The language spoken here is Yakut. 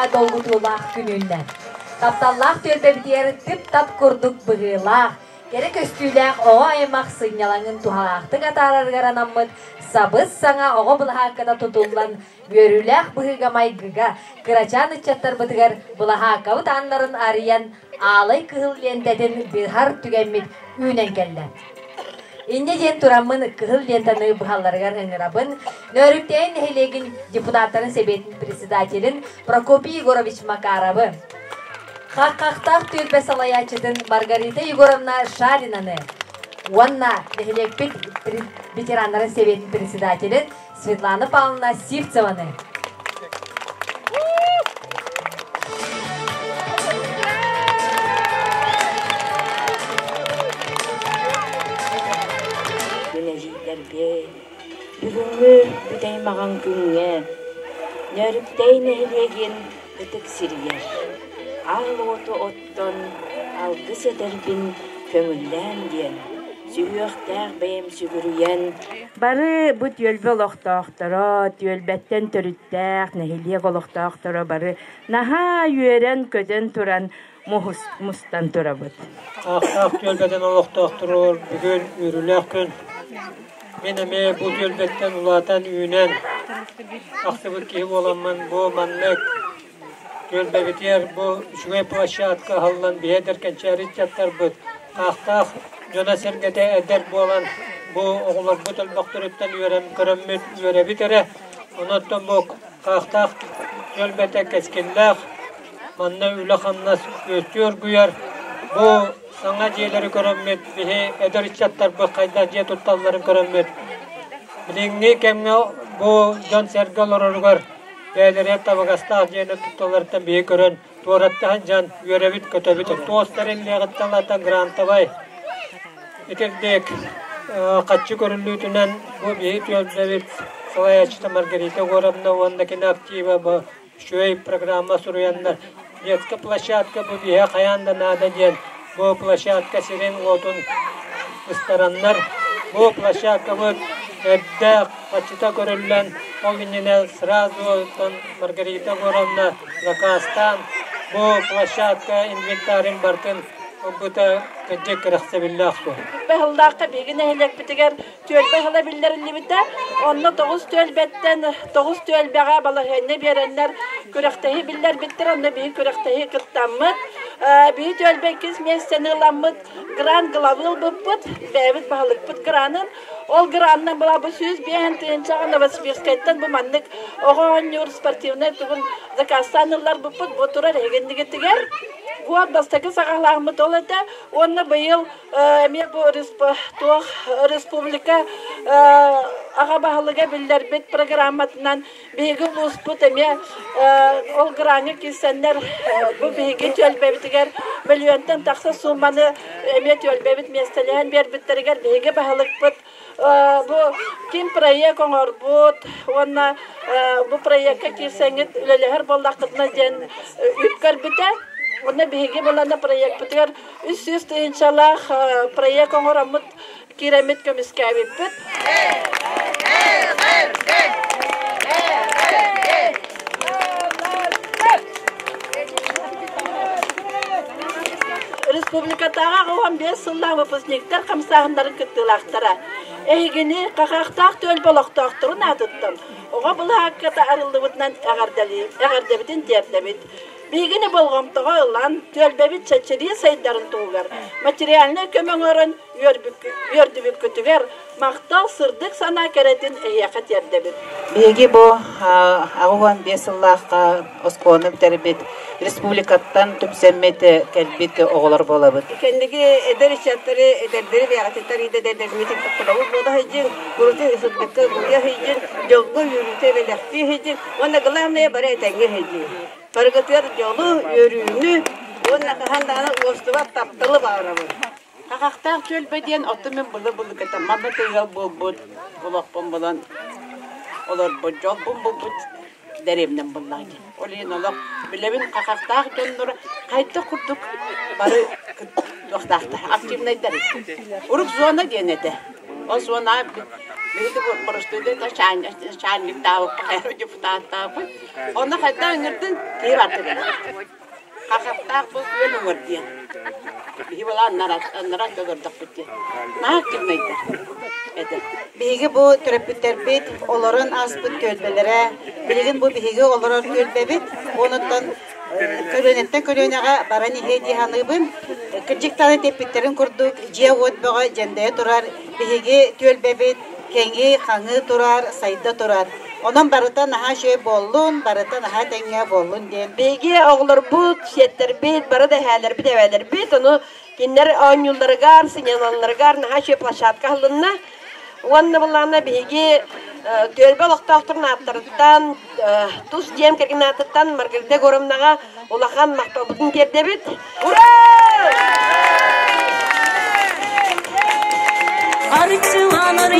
да долгутуулаах күн үүннэ. Тапталлаах түөлбэбитигэр тып-тап курдук быһыылаах, кэрэ көстүүлээх оҕо аймах сынньалаҥын туһалаахтык атаарарыгар анаммыт сабыс-саҥа оҕо былаһаакката тутуллан, үөрүүлээх быһыыга-майгыга кырачаан ыччаттарбытыгар былаһааккабыт ааннарын арыйан, аалай кыһыл лиэнтэтин быһар түгэммит үүнэн кэллэ. Инньэ диэн тураммын кыһыл лентаны быһалларыгар ыҥырабын. Нөөрүктээйин нэһилиэгин депутаттарын сэбиэтин председателин Прокопий Егорович Макаровы, Хаххахтаах түөлбэ салайааччытын Маргарита Егоровна Шаринаны уонна нэһилиэкпит ветераннарын сэбиэтин председателин Светлана Павловна Сивцеваны. Күн бүгүҥҥү бүтэй маҕан күҥҥэ Нөөрүктэй нэһилиэгин ытык сиригэр аал уоту оттон алгыс этэрбин көҥүллээн диэн сүһүөхтээх бэйэм сүгүрүйэн Бары бу түөлбэ олохтоохторо, түөлбэттэн төрүттээх нэһилиэк олохтоохторо бары наһаа үөрэн-көтөн туран мустан турабыт. Аахтаах түөлбэтин олохтоохторугар бүгүн үөрүүлээх күн. Мин эмиэ бу түөлбэттэн улаатан үүнэн тахсыбыт киһи буоламмын бу маннык түөлбэбитигэр бу үчүгэй площадка аһыллан биһи эдэр кэнчээри ыччаттарбыт Аахтаах дьоно-сэргэтэ эдэр буолан, бу оҕолорбут өлбөхтөрүттэн үөрэн көрөммүт үөрэбит эрэ. Онон бу Хаахтаах түөлбэтэ кэскиллээх, манна үлэ-хамнас күөстүү оргуйар. Бу саҥа дьиэлэри көрөммүт, биһи эдэр ыччаттарбыт хайдах дьиэ тутталларын көрөммүт, билиҥҥи кэмҥэ бу дьон-сэргэ олороругар бэйэлэригэр табыгастаах дьиэни тутталларыттан биһи көрөн туораттаһан дьон үөрэбит-көтөбүт. Туос тэриллиэҕиттэн ылата грантовай итирдик хаччы көрүллүүтүнэн бу биһи түөлбэбит салайааччыта Маргарита Егоровна уонна кини актива бу үчүгэй программа суруйаннар детская площадка бу биһи хайаан да наада диэн бу площадка сирин-уотун ыстараннар бу площадкабыт эрдэ хаччыта көрүллэн ол иннинэ сразу Маргарита Егоровна заказтаан бу площадка инвентарин барытын ылбыта кырдьык кэрэхсэбиллээх суол. Баһыллаахха биһиги нэһилиэкпитигэр түөлбэ ыһыла биллэриллибитэ. Онно тоҕус түөлбэттэн тоҕус түөлбэҕэ балаһыанньа биэрэннэр күрэхтэһии биллэрбиттэр. Онно биһиги күрэхтэһии кыттаммыт. Биһи түөлбэ иккис миэстэни ыламмыт грант главы ылбыппыт. Бэйэбит баһылыкпыт гранын. Ол гранынан была бу 105 тыһыынчаҕа Новосибирскайтан бу маннык оҕо оонньуур спортивнай тугун заказтаан ылларбыппыт. Бу турар эһигиннигитигэр. Вот бастакы саҕалааммыт ол этэ. Уонна быйыл эмиэ бу туох республика аҕа баһылыга биллэрбит программатынан биһиги улууспут эмиэ ол граҥҥа киирсэннэр бу биһиги түөлбэбитигэр мөлүйүөнтэн тахса сууманы эмиэ түөлбэбит миэстэлэһэн биэрбиттэригэр биһиги баһылыкпыт бу ким проект оҥорбут уонна бу проекка киирсэҥҥит үлэлэһэр буоллаххытына диэн үп көрбүтэ. Уонна биһиги булана проекпытыгар 300 тыһыынчалаах проект оҥороммут киирэммит көмүскээбиппит. Республикатааҕы 15 сыллаах выпускниктар хамсааһыннарын кыттыылаахтара. Эһигини Хахахтаах түөлбэ олохтоохторун аатыттан оҕо былаһаакката арыллыбытынан эҕэрдэбитин тиэрдэбит. Биһигини болҕомтоҕо ылан, түөлбэбит чэчирии сайдарын туһугар материальнай көмө оҥорон үөрдүбүккүтүгэр махтал сырдык санаа кэрэтин эһиэхэ тиэрдэбит. Биһиги бу 85 сыллаахха оскуоланы бүтэрбит республикаттан түмсэммит кэлбит оҕолор буолабыт. Кэнники эдэр ыччаттары эдэрдэри бэйэҕититтэн иитэ эдэрдэрбитин кытта буола сылдьыҥ, курутун сырдыкка гуйа сылдьыҥ, дьолго үөрүүтэ бэлэхтии сылдьыҥ уонна главное бары этэҥҥэ сылдьыҥ. Барыгытыгар дьолу, үөрүүнү уонна хаһан даҕаны уостубат тапталы баҕарабын. Хахахтаах түөлбэ диэн оттон мин былыр-былыргыта манна тыал буолбут олохпун булан олорбут дьолбун булбут дэриэбинэм буллаҕа дии. Ол иһин олох билэбин хахахтаах дьоннору хайдах курдук бары туохтаахтар активнайдар. Урук зона диэн этэ. Ол зона Биһиги боростуойда чаанньыктаабыппыт, депутаттаабыт. Онно хайдах ыҥырдын киһи барта кэлэр. Хахаттаах бу күөл уҥуор диэн. Биһи була аннарат олордохпут диэн. Наһаа активнайдар этэ. Биһиги бу төрөппүттэрбит олорон ааспыт түөлбэлэрэ, билигин бу биһиги олорор түөлбэбит, онуттан көлүөнэттэн көлүөнэҕэ баран иһиэ дии саныыбын. Кырдьыктааны тэппиттэрин курдук дьиэ-уот бөҕө дьэндэйэ турар, биһиги түөлбэбит кэҥии, хаҥыы турар, сайда турар. Онон барыта наһаа үчүгэй буоллун, барыта наһаа тэҥҥэ буоллун диэн. Биһиги оҕолорбут, сиэттэрбит, бары да эһээлэрбит, эбээлэрбит, ону кинилэр оонньуулларыгар, сынньаналларыгар наһаа үчүгэй площадка аһылынна. Уонна былаана биһиги түөлбэ олохтоохторун ааттарыттан, тус дьиэм кэргэн аатыттан Маргарита Егоровнаҕа улахан махталбытын тиэрдэбит. Ура! Арчыланар